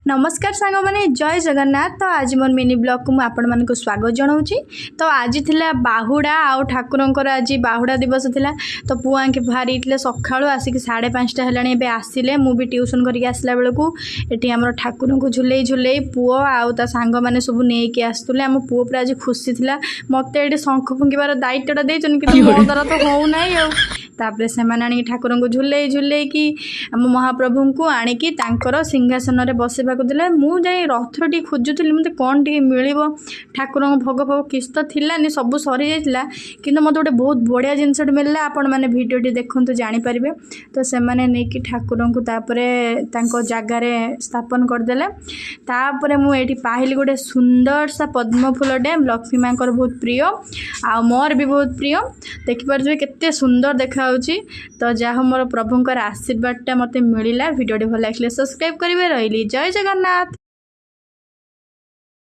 ନମସ୍କାର ସାଙ୍ଗମାନେ, ଜୟ ଜଗନ୍ନାଥ। ତ ଆଜି ମୋର ମିନି ବ୍ଲଗ୍କୁ ମୁଁ ଆପଣମାନଙ୍କୁ ସ୍ୱାଗତ ଜଣାଉଛି। ତ ଆଜି ଥିଲା ବାହୁଡ଼ା ଆଉ ଠାକୁରଙ୍କର ଆଜି ବାହୁଡ଼ା ଦିବସ ଥିଲା। ତ ପୁଅ ଆଙ୍କି ବାହାରିଥିଲେ ସକାଳୁ, ଆସିକି 5:30 ହେଲାଣି ଏବେ ଆସିଲେ। ମୁଁ ବି ଟ୍ୟୁସନ୍ କରିକି ଆସିଲା ବେଳକୁ ଏଠି ଆମର ଠାକୁରଙ୍କୁ ଝୁଲେଇ ଝୁଲେଇ ପୁଅ ଆଉ ତା ସାଙ୍ଗମାନେ ସବୁ ନେଇକି ଆସୁଥିଲେ। ଆମ ପୁଅ ପୁରା ଆଜି ଖୁସି ଥିଲା। ମୋତେ ଏଠି ଶଙ୍ଖ ଫୁଙ୍କିବାର ଦାୟିତ୍ୱଟା ଦେଇଛନ୍ତି, କିନ୍ତୁ ମୋ ଦ୍ୱାରା ତ ହେଉନାହିଁ। ଆଉ ତାପରେ ସେମାନେ ଆଣିକି ଠାକୁରଙ୍କୁ ଝୁଲେଇ ଝୁଲେଇକି ଆମ ମହାପ୍ରଭୁଙ୍କୁ ଆଣିକି ତାଙ୍କର ସିଂହାସନରେ ବସିବାକୁ ଦେଲେ। ମୁଁ ଯାଇ ରଥ ଟିକେ ଖୋଜୁଥିଲି, ମୋତେ କ'ଣ ଟିକେ ମିଳିବ ଠାକୁରଙ୍କ ଭୋଗ ଫୋଗ। କିଛି ତ ଥିଲାନି, ସବୁ ସରିଯାଇଥିଲା। କିନ୍ତୁ ମୋତେ ଗୋଟେ ବହୁତ ବଢ଼ିଆ ଜିନିଷଟେ ମିଳିଲା। ଆପଣମାନେ ଭିଡ଼ିଓଟି ଦେଖନ୍ତୁ, ଜାଣିପାରିବେ। ତ ସେମାନେ ନେଇକି ଠାକୁରଙ୍କୁ ତାପରେ ତାଙ୍କ ଜାଗାରେ ସ୍ଥାପନ କରିଦେଲେ। ତାପରେ ମୁଁ ଏଇଠି ପାଇଲି ଗୋଟେ ସୁନ୍ଦର ସା ପଦ୍ମ ଫୁଲଟେ, ଲକ୍ଷ୍ମୀ ମାଙ୍କର ବହୁତ ପ୍ରିୟ ଆଉ ମୋର ବି ବହୁତ ପ୍ରିୟ। ଦେଖିପାରୁଥିବେ କେତେ ସୁନ୍ଦର ଦେଖାଯାଉଛି। ତ ଯାହା ହଉ, ମୋର ପ୍ରଭୁଙ୍କର ଆଶୀର୍ବାଦଟା ମୋତେ ମିଳିଲା। ଭିଡ଼ିଓଟି ଭଲ ଲାଗିଲେ ସବସ୍କ୍ରାଇବ୍ କରିବେ। ରହିଲି, ଜୟ ଜଗନ୍ନାଥ।